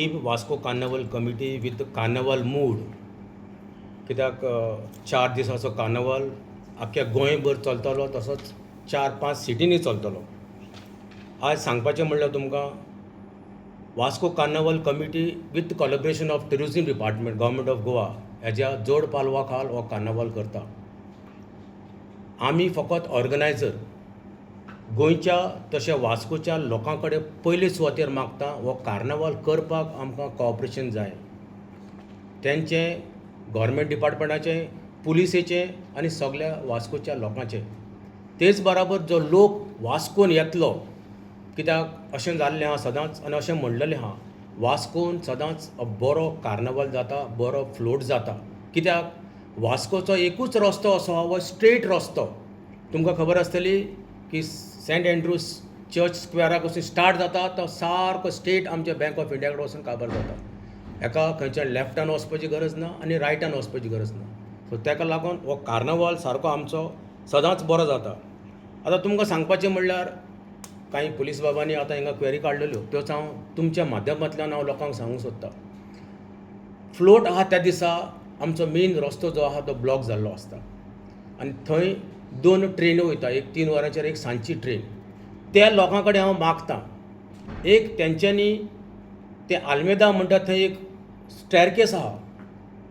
Team Vasco Carnival Committee with Carnival mood. कित्याक 4 दिसाचो कार्नवल आख्ख्या गोंयभर चलतलो, तसोच चार पांच सिटींनी चलतलो. आयज सांगपाचें म्हणल्यार तुमकां, Vasco Carnival Committee with collaboration of Tourism Department, Government of Goa हेज्या जोड पालवा खाल हो कार्नवल करता. आमी फकत ऑर्गनायजर. गोंयच्या तशें वास्कोच्या लोकां कडेन पयले सुवातेर मागता, हो कार्नवाल करपाक आमकां कॉपरेशन जाय तेंचें, गोवोरमेंट डिपार्टमेंटाचें, पुलिसेचें आनी सगल्या वास्कोच्या लोकांचें. तेच बराबर जो लोक वास्कोन येतलो, कित्याक अशें जाल्लें आहा सदांच आनी अशें म्हणलेलें आहा, वास्कोन सदांच बरो कार्नवाल जाता, बरो फ्लोट जाता, कित्याक वास्कोचो एकूच रस्तो असो आहा, हो स्ट्रेट रस्तो. तुमकां खबर आसतली की सेंट एंड्रूज चर्च स्क्वेराक वचून स्टार्ट जाता, तो सारको स्ट्रेट आमच्या बँक ऑफ इंडिया कडेन वचून काबार जाता. हेका खंयच्यान लेफ्टान वचपाची गरज ना आनी रायटान वचपाची गरज ना. सो ताका लागून हो कार्नवाल सारको आमचो सदांच बरो जाता. आतां तुमकां सांगपाचें म्हणल्यार, कांय पुलीस बाबांनी आतां हिंगा क्वेरी काडलेल्यो, त्योच हांव तुमच्या माध्यमांतल्यान हांव लोकांक सांगूंक सोदतां. फ्लोट आहा त्या दिसा आमचो मेन रस्तो जो आहा तो ब्लॉक जाल्लो आसता आनी थंय दोन ट्रेनी वयता, एक 3 वरांचेर, एक सांजची ट्रेन. त्या लोकां कडेन हांव मागतां, एक तेंच्यांनी ते आल्मेदा म्हणटा थंय एक स्टॅरकेस आहा,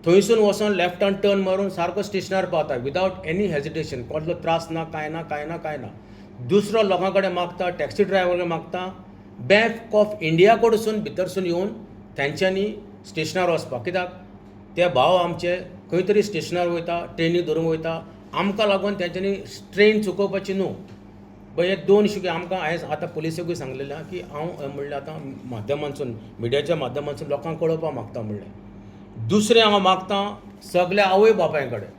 थंयसून वचोन लेफ्टान टर्न मारून सारको स्टेशनार पावता विदावट एनी हेजिटेशन, कसलो त्रास ना, कांय ना, कांय ना, कांय ना. दुसरो लोकां कडेन मागता, टॅक्सी ड्रायव्हर कडेन मागता, बँक ऑफ इंडिया कडसून भितरसून येवन तेंच्यांनी स्टेशनार वचपाक, कित्याक ते भाव आमचे खंय तरी स्टेशनार वयता, ट्रेनी धरूंक वयता. आमकां लागून तेंच्यांनी ट्रेन चुकोवपाची न्हू. पळय, हे दोन शिके आमकां हांवें आतां पुलिसेकूय सांगलेलें आहा की हांव म्हणल्यार आतां माध्यमांतसून, मिडियाच्या माध्यमांतसून लोकांक कळोवपाक मागता. म्हणलें, दुसरें हांव मागता सगल्या आवय बापाय कडेन,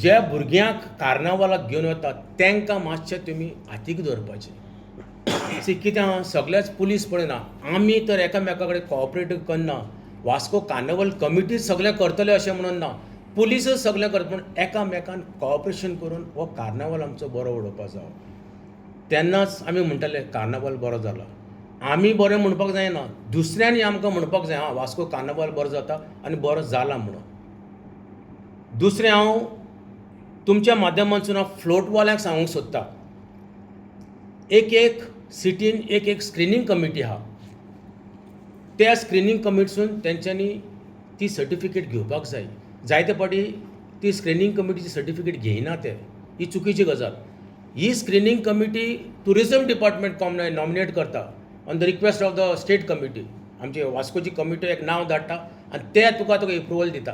जे भुरग्यांक कार्नावालाक घेवन वतात तांकां मातशें तुमी हातीक धरपाचें. सी, कितें आहा, सगळेच पुलीस पळयना. आमी तर एकामेका कडेन कॉपरेट करना. वास्को कार्निवल कमिटी सगळें करतले अशें म्हणून ना, पुलीसच सगळें करता, पूण एकामेकान कॉपरेशन करून हो कार्नावाल आमचो बरो उडोवपा जावो. तेन्नाच आमी म्हणटले कार्नावाल बरो जाला. आमी बरें म्हणपाक जायना, दुसऱ्यांनी आमकां म्हणपाक जाय, आं, वास्को कार्नावाल बरो जाता आनी बरो जाला म्हणून. दुसरें, हांव तुमच्या माध्यमांतसून हांव फ्लोटवाल्यांक सांगूंक सोदतां, एक एक सिटीन एक एक स्क्रिनींग कमिटी आहा. त्या स्क्रिनींग कमिटीसून तेंच्यांनी ती सर्टिफिकेट घेवपाक जाय. जायते फावटी ती स्क्रिनींग कमिटीची सर्टिफिकेट घेयना ते. ही चुकीची गजाल. ही स्क्रिनींग कमिटी ट्युरिजम डिपार्टमेंट कॉम नॉमिनेट करता on the request of the state committee. आमची वास्कोची कमिटी एक नांव धाडटा आनी ते तुका तुका एप्रुवल दिता.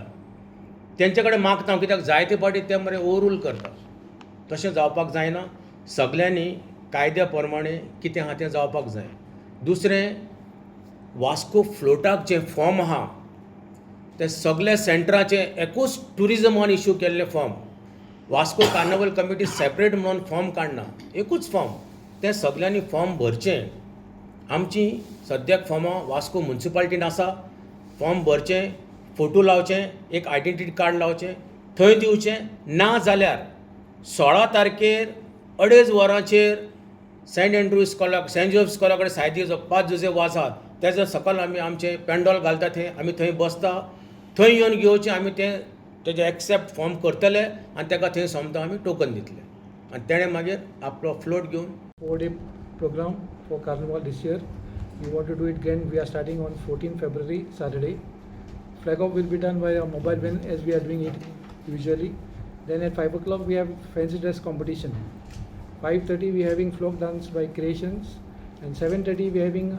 तेंचे कडेन मागता हांव, कित्याक जायते फावटी ते मरे ओवरूल करता. तशें जावपाक जायना. सगल्यांनी कायद्या प्रमाणे कितें आहा तें जावपाक जाय. दुसरें, वास्को फ्लोटाक जें फॉर्म आहा, ते सगल्या सेंटराचें एकूच ट्युरिजमान इशू केल्लें form. Vasco carnival committee separate म्हणून फॉर्म काडना, एकूच फॉर्म. तें सगल्यांनी फॉर्म भरचें. आमची सद्याक फॉर्मां वास्को मुन्सिपालिटीन आसा. फॉर्म भरचें, फोटो लावचें, एक आयडेंटिटी कार्ड लावचें, थंय दिवचें. ना जाल्यार 16 तारखेर 2:30 वरांचेर सेंट एंड्रू इस्कॉलाक, सेंट जोजफ इस्कॉला कडेन सायदीचो पांच जुजे वाज आहा, तेज्या सकयल आमी आमचें पेंडॉल घालता. थंय आमी थंय बसता. थंय येवन घेवचें. आमी तें तेजें एक्सेप्ट फॉर्म करतले आनी ताका थंय सोमतो आमी टोकन दितले आनी तेणें मागीर आपलो फ्लोट घेवन 4-day program for Carnival this year. We want to do it grand. We are starting on 14 February, Saturday. Flag off will be done by a mobile van, as we are doing it usually. Then at 5 o'clock we have fancy dress competition. 5:30 we are having folk dance by Creations, and 7:30 we are having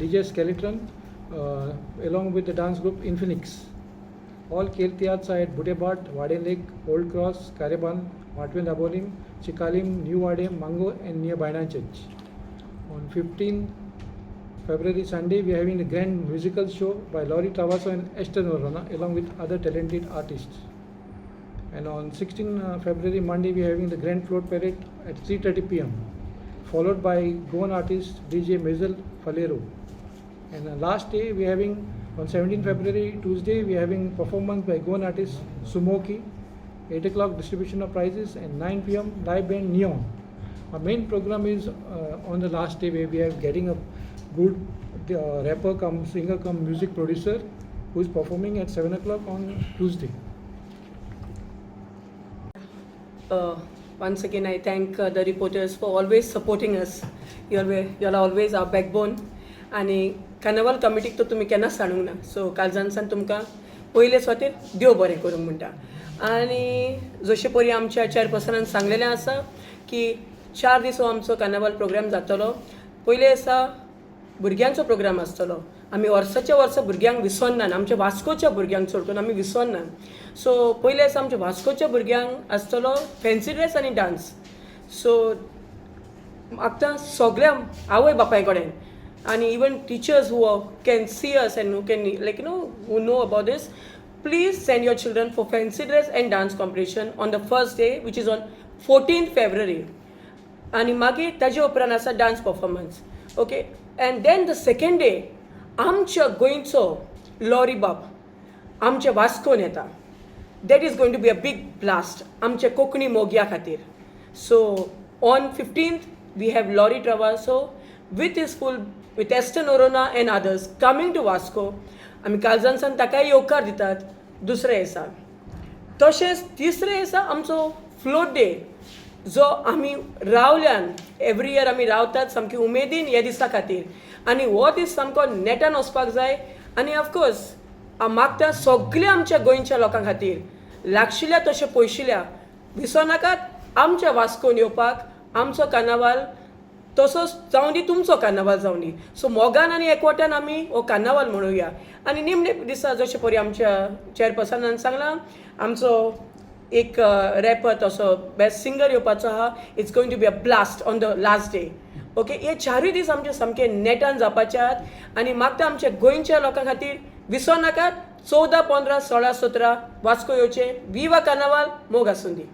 DJ Skeleton along with the dance group Infinix. All Khel Tiatrs are at Butebhat, Vaden Lake, Old Cross, Kareban, Matwen Dabolim, Chikalim, New Vade, Mango and near Baina Church. On 15 February, Sunday, we are having a grand musical show by Laurie Travasso and Esther Norona along with other talented artists. And on 16 February, Monday, we are having the grand float parade at 3:30 p.m., followed by Goan artist DJ Mezel Falero. And the last day we are having on 17 February, Tuesday, we are having performance by Goan artist Sumoki, 8 o'clock distribution of prizes, and 9 p.m. live band Neon. Our main program is on the last day, where we are getting a good rapper cum singer cum music producer who is performing at 7 o'clock on Tuesday. Once again, I thank the reporters for always supporting us. You're always our backbone. आनी कार्नावाल कमिटीक तर तुमी केन्नाच सांडूंक ना. So काळजानसान तुमकां पयले सुवातेर देव बरें करूंक म्हणटा. आनी जशे परी आमच्या चेअरपर्सनान सांगलेलें आसा की 4 दीस हो आमचो कार्नावाल प्रोग्राम जातलो. पयले आसा भुरग्यांचो प्रोग्राम आसतलो. आमी वर्साच्या वर्सा भुरग्यांक विसरनात, आमच्या वास्कोच्या भुरग्यांक चड करून आमी विसरनात. सो पयले आसा आमच्या वास्कोच्या भुरग्यांक आसतलो फेन्सी ड्रेस आनी डान्स. सो आतां सगळ्या आवय बापाय कडेन आनी even teachers who can see us and who can like who know about this, please send your children for fancy dress and dance competition on the first day, which is on 14 February. आनी मागीर ताजे उपरांत आसा dance performance, okay? And then the second day आमच्या गोंयचो lorry बाब आमच्या वास्कोन येता. That is going to be a big blast आमच्या कोंकणी मोगया खातीर. So on 15th we have Lorry Travasso with his full with Aston Noronha and others coming to Vasco. आमी काळजानसान ताकाय येवकार दितात दुसऱ्या दिसा. तशेंच तिसरे दिसा आमचो फ्लोट डे, जो आमी रावल्यान एवरी इयर आमी रावतात सामकी उमेदीन ह्या दिसा खातीर आनी हो दीस सामको नेटान वचपाक जाय. आनी ऑफकोर्स हांव मागता सगल्या आमच्या गोंयच्या लोकां खातीर, लागशिल्ल्या तशें पयशिल्या, विसरनाकात आमच्या वास्कोन येवपाक. आमचो कार्नावाल तसोच जावं दी, तुमचो कार्नावाल जावं दी. सो मोगान आनी एकवटान आमी हो कार्नावाल म्हणुया. आनी निमणे दिसा जशें पळय आमच्या चेअरपर्सनान सांगलां, आमचो एक रॅपर तसो बेस्ट सिंगर येवपाचो आहा. It's going to be a blast on the last day, okay? हे चारूय दीस आमचे सामके नेटान जावपाचे आहात. आनी मागता आमच्या गोंयच्या लोकां खातीर, विसर नाकात, 14, 15, 16, 17 वास्को येवचे. विवा कार्नावाल, मोग आसूं दी.